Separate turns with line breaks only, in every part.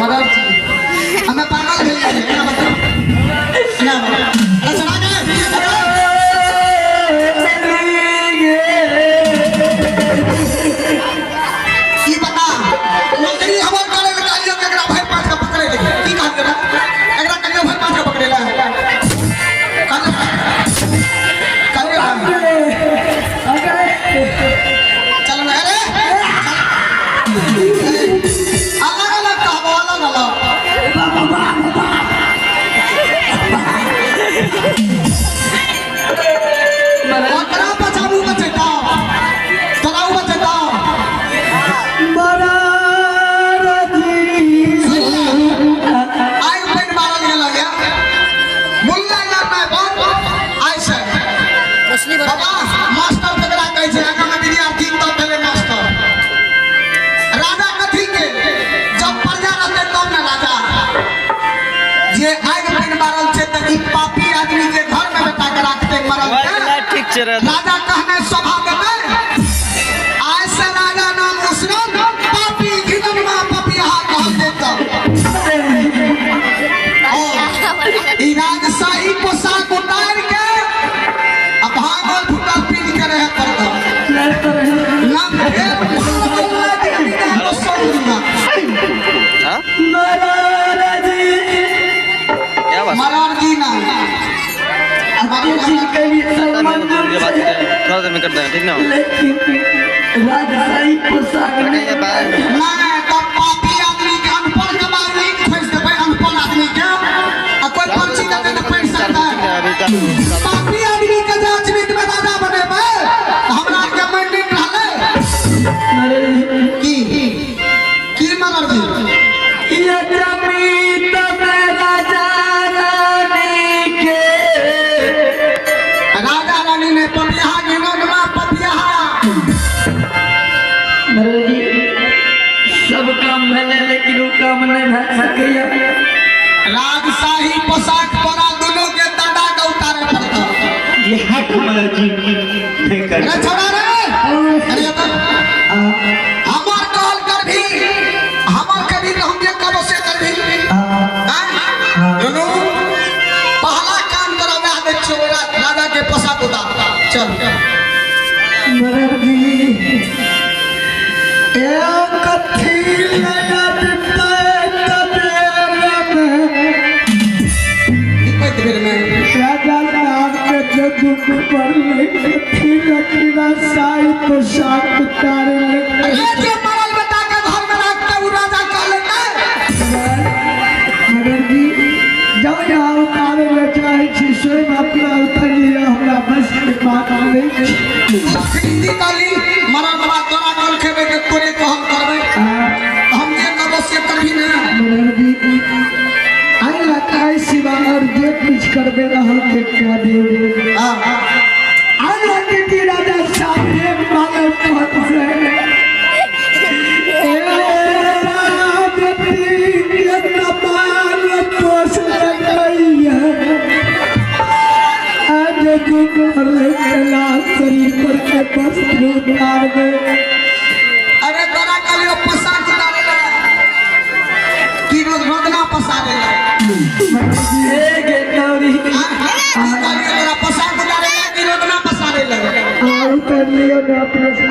मरल छी हमे पागल भेल जाइ एना बताउ एना बताउ। अरे सुना के की बता नौकरी हमर करे ले कहलियो कि एकरा भरि पाँच के पकड़े ले की कहलियो रे एकरा कहलियो भरि पाँच के पकड़े ले कहलियो चल ना अरे अलग अलग कहबो अलग अलग ओकरा बचाबू बचेता तोरा उ बचेता आइ पानि मारल गेल या मुल्ला यार नहि बन आइ से बाबा मास्टर केकरा कहै छै आगाँ मे विद्यार्थी तब भेलै मास्टर राजा कथी के जब प्रजा रहतै तब ने राजा जे आगि पानि मारल छै तऽ ई पापी आदमी जे घर में बेटा के राखतै मरल के
ठीक छै रे
राजा कहने शोभा देतै आइ से राजा नाम उसरन पापी घिननमा पपिया कहल जेतौ और ई राजशाही पोशाक उतार के आ भागल फुटल पीन के रहे पड़तौ नाम भेल
हाँ क्या बात
मरार जी ना
थोड़ा देर में कर देना ठीक ना
लेकिन राजशाही पोशाक
नहीं
नहीं
नहीं तब पापी आदमी के अनपढ़ के बारे नहीं खोज देबै अनपढ़ आदमी के आ कोई पर्ची देतै तऽ पढ़ि सकतै पापी आदमी के जे अजमीत में राजा बनेबै तऽ हमरा आरके मन नहि रहलै की की मगर जी
ये जमीन में राजा रानी के
राजा रानी ने पपिया गिननमा पपिया
महाराज जी सब काम भेलै लेकिन ओ काम नहि भए सकैया
राजशाही पोशाक तोरा दुनू के दादा के उतारे पड़तौ
महाराज जी नहीं कर
अरे छोड़ा रे अरे ये तो हमर कहल कर भी हमर कभी हम जे कबो से कर भी हाँ? दुनू पहला काम तोरा वएह दै छियौ राजा के पोशाक उतार चल
महाराज जी एक कथी लगा
निपैत बेर में
राजा साहब के जब पर कथी लकीरा साई पोशाक उतारे
अरे जे मरल बेटा के घर में राखते उ राजा कहले नहीं
मगर जी जब यहाँ उतारे ले चाहे छी स्वयं अपना उतरिए हमरा बस के बात नहीं छी
हिंदी कहली मरल बाबा तोरा कल खेबै के तोरे कहल करबै हम जे कहबो से करभी ना
मगर जी आई लकाई सिवा और जे कुछ करबे ना हम के कह देब
हाँ
आज की राजा साहब माले पद से ए राजपति के कपाल पोस लगैया आज दुख लेला शरीर पर के वस्त्र उतार दे
अरे तोरा कहलियो पोशाक उतारे ला की रोज रोदना पसारे ला
ए गे नौरी
हाँ? की कहलियो तोरा पोशाक उतारे ला की रोदना पसारे ला
आ उतर लियो ना अपने से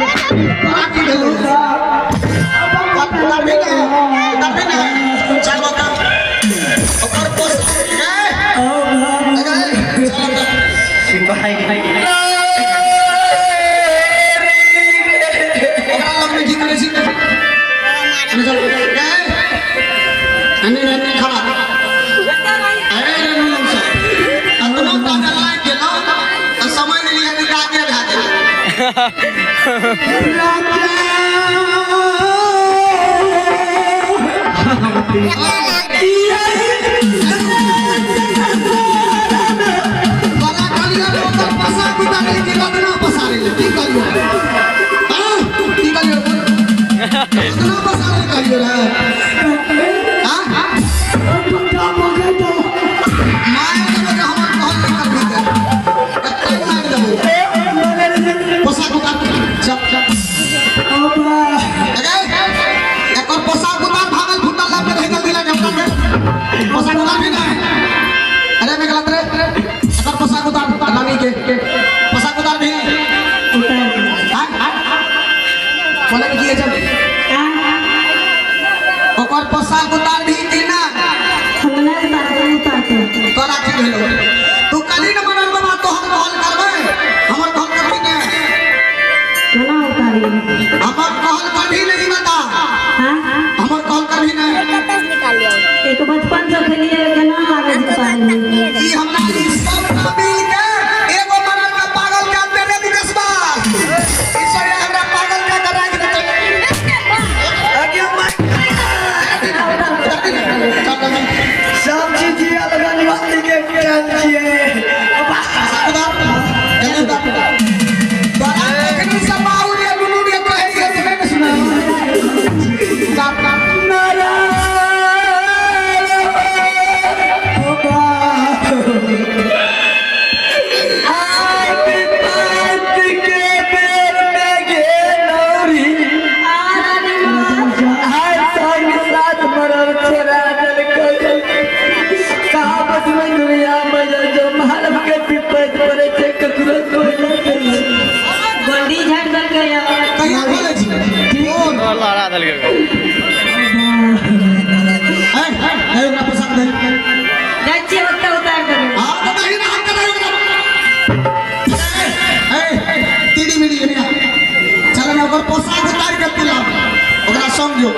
तोरा की भेलौ उतारबी ना उतारबी ना चल बता ओकर पोशाक ए अरे चल बता
सिपाही
ओकरा लग में की करै छी चल ए हनी हनी खड़ा अरे रे नुनू सब कतनो ताजा लागि गेलौ तऽ समझ लिअ कि दागे भए गेल बड़ा कहलियो रे ओकर पोशाक उतारे कि रदना पसारे ले की कहलियो हाँ की कहलियो रदना पसारे कहलियो रे हाँ मारि देबो जे हमर कहल नहि करबही तऽ कते मारि देबो पोशाक उतार चल चल अगे एकर पोशाक उतार भागल फुटल लग के रहि जल्दी लगे ओकर पोशाक उतारबही कि ना?
हम नहीं उतारते, उतारते।
तोरा की भेलो? तू कली न मनल बाबा, तोहर कहल करबै, हमर कहल करबी ने?
केना उतारी?
हमर कहल करबी नहीं बता।
हाँ?
हमर कहल करबी ने?
एक बचपन से खेलिए, केना लागै छै उतारैमे?
ई हमरा ई सब मिल के एगो मनल का पागल के अंदर रे मुकेशबा। ई सब हमरा पागल के कर राखि देतै।
सब चीज अलगन वाली के खेल छियै।
गोल्डी झाड़ि देलकै।
लड़ा देलकै।
जाइ छियै ओतऽ, उतारि देबै।
चल ने, ओकर पोशाक उतारि के तू लाब, ओकरा संग जो।